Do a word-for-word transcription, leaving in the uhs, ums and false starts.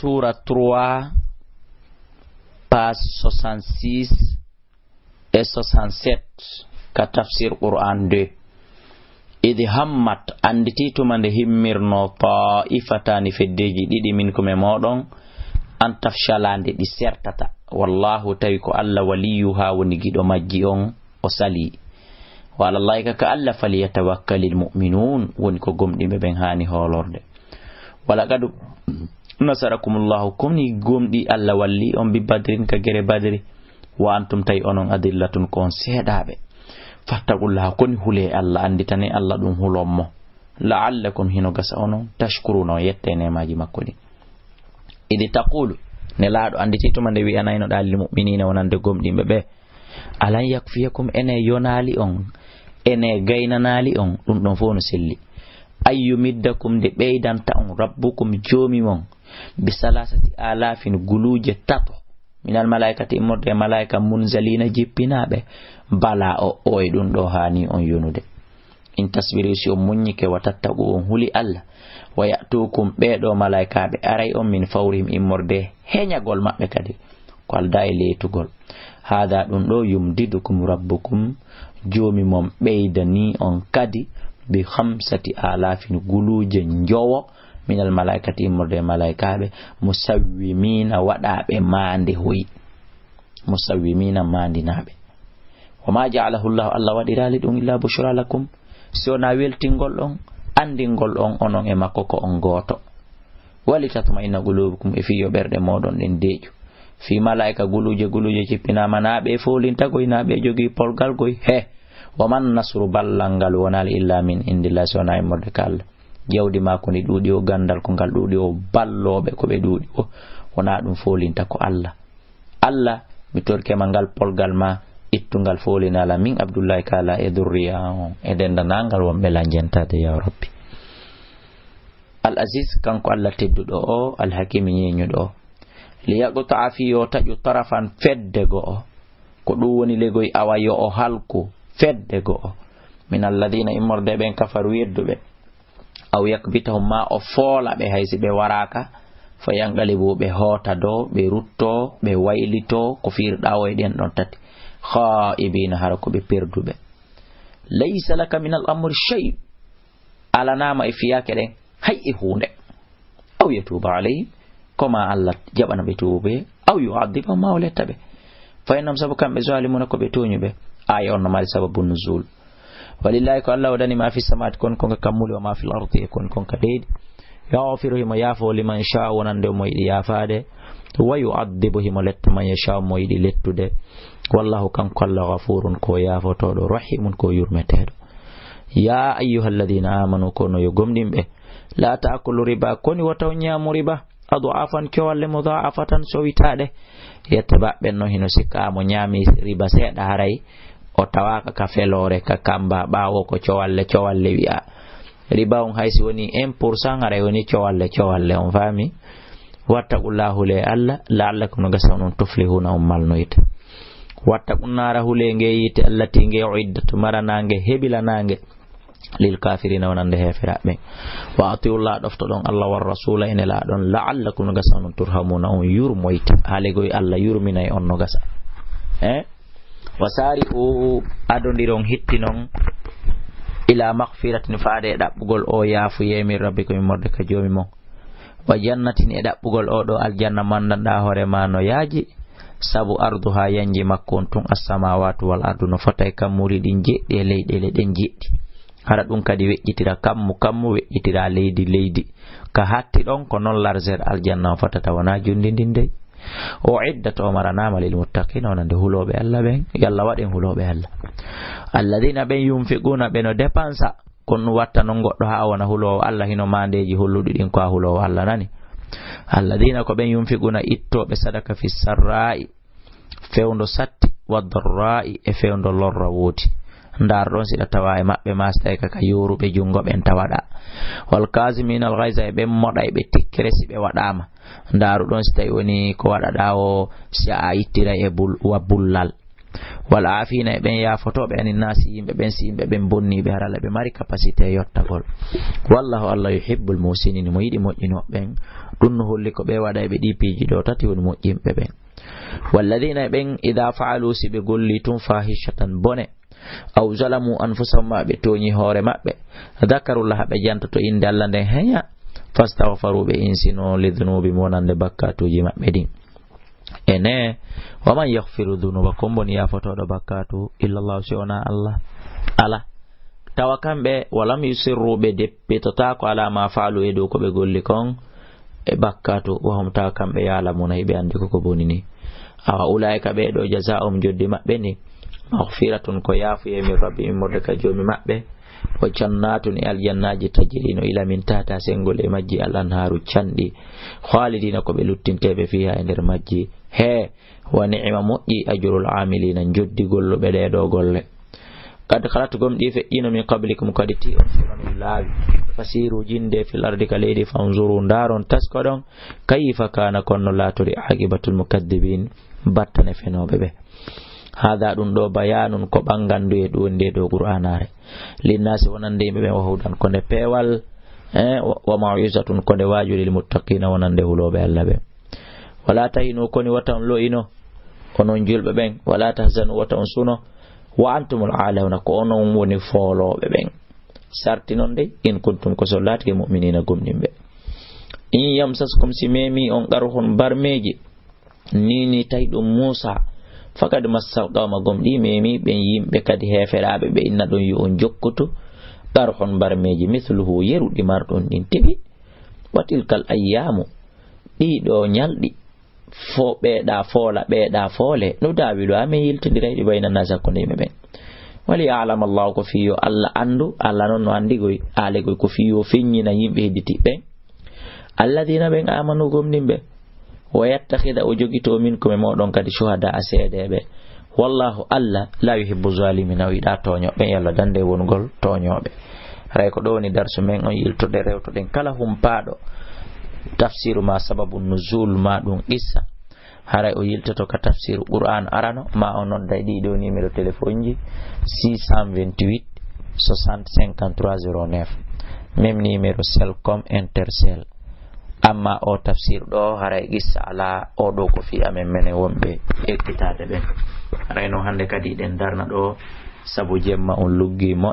Suura trois, page soixante-six e soixante-sept, ka Tafsir Qur'an deux. Idi hammat, annditi tuma nde himmirno, taa'ifataani, feddeeji ɗiɗi, minkum, e mooɗon, an tafshala, nde ɗi sertata. Wallahu, tawi ko Alla, waliyuha, woni giɗo majji on, o salii. Wa alallahi, ka, ka Alla, falyatawakkalil mu'minun, woni ko gomɗinɓe ɓen haani hoolorde. Walaqad nasarakumullahu, koni gomɗi Alla walli on, bi Badrin, ka gere Badri, wa antum, tawi onon, adillatun, ko on seeɗaaɓe. Fattaqullaha, koni hulee Alla, annditane Alla ɗum hulon mo. La'allakum, hino gasa onon, tashkuruna, on yetta e neemaaji makko ɗin. Idi taqulu, Nelaaɗo, annditi tuma nde wi'anaynoɗaa lil mu'minina, wonande gomɗinɓe ɓe, alan yakfiyakum, ene yonaali on, ene gaynanaali on, ɗum ɗon fof no selli. An yumiddakum, nde ɓeydanta on, rabbukum, joomi mon, bi salasati alafin, guluuje tato, minal malaikati, immorde e malaika, munzalina, jippinaaɓe. Bala, o, o e ɗum ɗo haani on yonude. In tasbiru, si on muññike, wa tattaqu, on huli Alla, wa ya'tukum, ɓee ɗoo malaa'ikaaɓe aray on, min fawrihim, immorde heñagol maɓɓe kadi, ko aldaa e leetugol. Haada, ɗum ɗoo, yumdidukum rabbukum, joomi mon ɓeydanii on kadi, bi khamsati alafin, guluuje njowo, minal malaa'ikati, immorde e malaa'ikaaɓe, musawwimiina, waɗaaɓe maande hoyi. Musawwimiina, maandinaaɓe. Wa ma ja'alahu Allahu, Alla waɗiraali ɗum, illa bushra lakum, si wonaa weltingol on, anndingol on, onon e makko ko on gooto. Walitatma'inna qulubukum, e fii yo ɓerɗe mooɗon ɗen deeƴu. Fii malaa'ika guluuje, guluuje cippinaama, naa ɓe foolinta goy, naa ɓe jogii polgal goy. He, wa man nasru, ballal ngal wonaali, illa min indillah, si wonaa immorde ka Alla. Jawdi maa ko ndi ɗuuɗi o, ganndal ko ngal ɗuuɗi o, ballooɓe ko ɓe ɗuuɗi o, wonaa ɗum foolinta ko Alla. Alla, mi torike ma ngal polgal ma, ittungal foolinal am, min Abdullahi Kala e durriya on, e denndaangal wonɓe lan jentaade, ya Rabbi. Al Aziz, kanko Alla tedduɗo o, Al Hakimi, ñeeñuɗo o. Li yaqta'a, fii yo taƴu, tarafan, fedde go'o. Ko ɗum woni legoy, awa yo o halku, fedde go'o. Min alladina, immorde ɓen, kafaru, yedduɓe. Aw yakbitahum, ma o foola ɓe, hay si ɓe waraaka, fa yanqalibu, ɓe hoota do, ɓe rutto, ɓe waylito, ko fiirɗaa o e ɗen ɗon tati, khaa'ibina, hara ko ɓe perduɓe. Laysa laka min al amri shay, alanaama e fiyaake ɗen hay e huunde. Aw yatuuba alayhim, ko ma Allah jaɓana ɓe tuuba, aw yu'adhibahum, ma o letta ɓe. Fa innahum, sabu kamɓe, zalimuna, ko ɓe tooñuɓe. Aaya on no mari sababu nuzul. Walillahi, ko Allah waɗani, ma fi samawati, kon kon ka kammuuli, wa ma fil ardi, e kon kon ka leydi. Yaghfiru, himo yaafo, liman sha, wonande mo yiɗi yaafaade. Wa yu'adhibu, himo letta, man yasha, mo yiɗi lettude. Wallahu, kanko Allah, ghafurun, ko yaafotooɗo, rahimun, ko yurmeteeɗo. Ya ayyuhalladhina amanu, kono yo gomɗinɓe, la ta'kulu riba, koni wota on ñaamu riba, ad'afan, cowalle, mudha'afatan, sowitaaɗe. Yetta baɓɓen non hino sikka mo ñaami riba seeɗa, haray o tawaaka ka feloore, ka kamba, ɓaawo ko cowalle, cowalle wi'a. Riba on hay si woni un pour cent, haray woni cowalle, cowalle, on faami? Wattaqullah, hulee Allah, la'allakum, no gasa onon, tuflihuna, on malnoyta. Wattaqun nara, hulee nge yiite, allati, nge, uiddat, maranaange, hebilanaange, lil kafirina, wonande heeferaaɓe ɓen. Wa atiullah, ɗoftoɗon Allah, war rasula, e Nelaaɗo on, la'allakum, no gasa onon, turhamuna, on yurmoyta. Haalegoy Allah yurminay on, no gasa. Eh? Wa sari'u, adondiron, hittinon, ila maghfiratin, faade e ɗaɓɓugol o yaafuyee, min rabbikum, immorde ka Joomi mon. Wa jannatin, e ɗaɓɓugol oo ɗoo aljanna, manndanɗaa hoore maa no yaaji, sabu arduha, yanji makko on tun, assamawatu wal ardu, no fota e kammuuli ɗin jeɗɗi e leyɗeele ɗen jeɗɗi. Hara ɗum kadi weƴƴitira kammu kammu, weƴƴitira leydi leydi. Ka hatti ɗon, ko non largeur aljanna on fotata, wonaa junndi ndin dey. Uiddat, o maranaama, lil muttaqina, wonande hulooɓe Allah ɓen. Yo Allah waɗ en hulooɓe Allah. Alladina, ɓen, yunfiquna, ɓe no dépensa, kono ɗum watta non goɗɗo haa wona huloowo Allah, hino maandeeji holluɗi ɗin ko a huloowo Allah, nani? Alladina, ko ɓen, yunfiquna, ittooɓe sadaka, fi sarra'i, fewndo satti, wa darra'i, e fewndo lorra woodi. Ndaar ɗon si ɗa tawa e maɓɓe, ma si tawi ka, ka yooruɓe junngo ɓen tawaɗa. Wal kazimina al ghayza, e ɓen moɗay ɓe tikkere si ɓe waɗaama. Ndaaru ɗon si tawi woni ko waɗaɗa o, si a ittiray e bul-, wa bullal. Wal aafina, e ɓen yaafotooɓe, anin naasi, yimɓe ɓen, si yimɓe ɓen bonnii ɓe, harala ɓe mari capacité yottagol. Wallahu, Allah, yuhibbul muhsinin, mo yiɗi moƴƴinooɓe ɓen. Ɗun no holli ko ɓe waɗayɓe ɗii piiji ɗoo tati woni moƴƴinɓe ɓen. Walladina, e ɓen, ida faalu, si ɓe golli tun, fahishatan, bone, aw zalamu anfusahum, ma ɓe tooñi hoore maɓɓe, dakarullaha, ɓe jantoto innde Allah nden heña, fastagfaru, ɓe insino, lidunubihim, wonande bakkatuuji maɓɓe ɗin. Ene, wa man yaghfiru dhunuba, ko mboni yaafotooɗo bakkatu, illallah, si wonaa Allah? Ala. Tawa kamɓe, walam yusirru, ɓe deppitotaako, ala ma faalu, e dow ko ɓe golli kon, e bakkatu, wa hum, tawa kamɓe, ya'lamuna, hiɓe anndi ko ko boni ni. Awa ulaa'ika, ɓee ɗoo, jazaa'uhum, joddi maɓɓe ni, maghfiratun, ko yaafuyee, min rabbi, immorde ka Joomi maɓɓe, wa jannatun, e aljannaaji, tajri, no ila min tahtiha, senngol e majji, al anhaaru, canɗi, khalidina, ko ɓe luttinteeɓe, fiha, e nder majji. He, wa ni'ima, moƴƴi, ajrul amilina, joddi golluɓe ɗee ɗoo golle. Qad khalat, gomɗii feƴƴiino, min qablikum, kadi tii on, sunan, laawi. Fasiru, jinde, fil ardi, ka leydi, fanzuru, ndaaron, taskoɗon, kayfa kana, ko honno laatori, aqibatul mukaddibin, battane fenooɓe ɓe. Hada, ɗun ɗoo, bayanun, ko ɓannganndu e ɗun woni ɗoo Qur'aanaare. Linnaasi, wonande yimɓe ɓen, wa hudan, ko nde peewal, eh, wa, wa maw'izatun, ko nde waaju, lil muttaqina, wonande hulooɓe Allah ɓen. Wala tahinu, koni wota on lo'ino, onon julɓe ɓen, wala tahzanu, wota on suno, wa antumul aalawna, ko onon woni foolooɓe ɓen. Sarti non dey, in kuntum, ko si on laatike, mu'minina, gomɗinɓe. In yamsaskum, si meemii on qarhun, barmeeji, nii nii tawi ɗun Muusaa, faqad massal qawma, gomɗii meemii ɓen yimɓe kadi heeferaaɓe, ɓe inna ɗun yo on jokkutu qarhun, barmeeji, misluhu, yeru ɗi marɗon ɗin tigi. Wa tilkal ayyaamu, ɗii ɗoo ñalɗi, fo ɓeeɗaa foola, ɓeeɗaa foole, nudaawiluhaa, men yiltondiray ɗi, bayna naasi, hakkunde yimɓe ɓen. Wa li ya'lama Allaahu, ko fii yo Allah anndu, Allah non no anndi koy, aale koy, ko fii yo feññina yimɓe hedditiiɓe ɓen. Alladina, ɓen, amanu, gomɗinɓe, wa yattakhida, o jogito, minkum, e mooɗon kadi, shuhadaa, seedeeɓe. Wallahu, Allah, la yuhibbu zalimina, o yiɗaa tooñooɓe, yalla dande wonugol tooñooɓe. Haray ko ɗoo woni darsu men on, yiltude rewtoɗen kala humpaaɗo tafsiru ma sababu nuzul ma ɗun qissa. Haray o yiltoto ka tafsiru Qur'an arano, ma o nodda e ɗii ɗoo numéro téléphone ji, six cent vingt-huit soixante cinquante-trois zéro neuf, même numéro Celcom Intercell. Amma o tafsir ɗoo, haray qissa alaa, o ɗoo ko fii amen menen wonɓe ekkitaade ɓen. Haray non hannde kadi eɗen darna ɗoo, sabu jemma on luggi mo